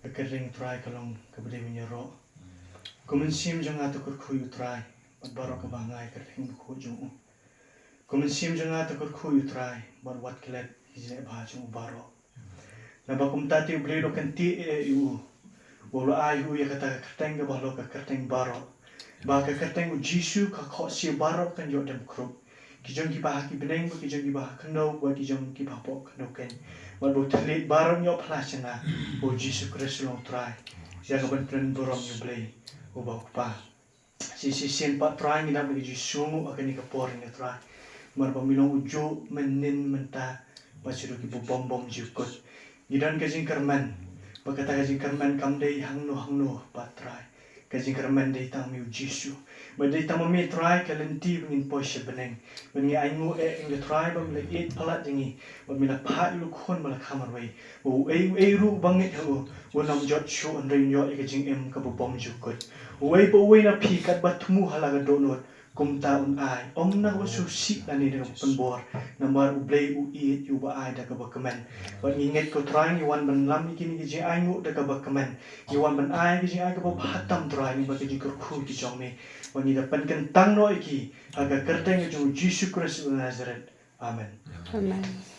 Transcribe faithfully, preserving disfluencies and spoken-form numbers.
Ka kyrteng Trai ka long kaba dei ban ïaroh. Kum mynsiem jong nga to kyrkhu ïa u Trai bad baroh kaba nga ïa ka kyrteng bakhuid jong u. Kum mynsiem jong nga to kyrkhu ïa u Trai bad wat klet ïa ki jingeh bha jong u baroh. Naba kumta te u Blei u la kyntiew ïa u, u la ai ïa u ïa kata ka kyrteng kaba halor ka kyrteng baroh, ba ka kyrteng u Jisu ka khohsiew baroh kan ïoh dem krup. Ki jong kiba ha ki bneng, ba ki jong kiba ha khyndew, ba ki jong kiba hapoh khyndew keiñ. Bad ba u thylliej baroh ïoh phla sha nga, ba u Jisu Khrist u long u Trai. Ïa ka ban kren burom ïa u Blei uba u Kpa. Shisien pat Trai ngi dap da ka jingsngewnguh ha kane ka por ngi Trai. Namar ba me long u juh mynnin mynta bad sha kiba bym bym ju kut. Ngi don ka jingkyrmen, ba kata ka jingkyrmen kam dei hangno hangno pat Trai. Ka jingkyrmen dei tang me u Jisu. Ba dei tang ma me Trai ka lynti ba ngin poi sha bneng. Ba ngi ainguh eh ïa nga Trai ba me la ïeit palat ïa ngi. Ba me la phah ïa u Khun ba la kha marwei. Ba uei uei ruh ba ngeit ha u, un ym jot shuh hynrei un ïoh ïa ka jingim kaba bym ju kut. Uei pa uei na phi katba thmu ha la ka dohnud, kumta un ai. Ym na kaba sngewsih lane na kaba pynbor. Namar u Blei u ïeit ïa uba ai da kaba kmen. Bad ngi ngeit ko Trai ngi wan ban lam ïa kine ki jingainguh da kaba kmen. Ngi wan ban ai ki jingai kaba bha tam Trai namar ka jingkyrkhu ki jong me. Bad ngi da pynkyntang noh ïa ki ha ka kyrteng ka jong u Jisu Khrist u Nasaret. Amen. Amen.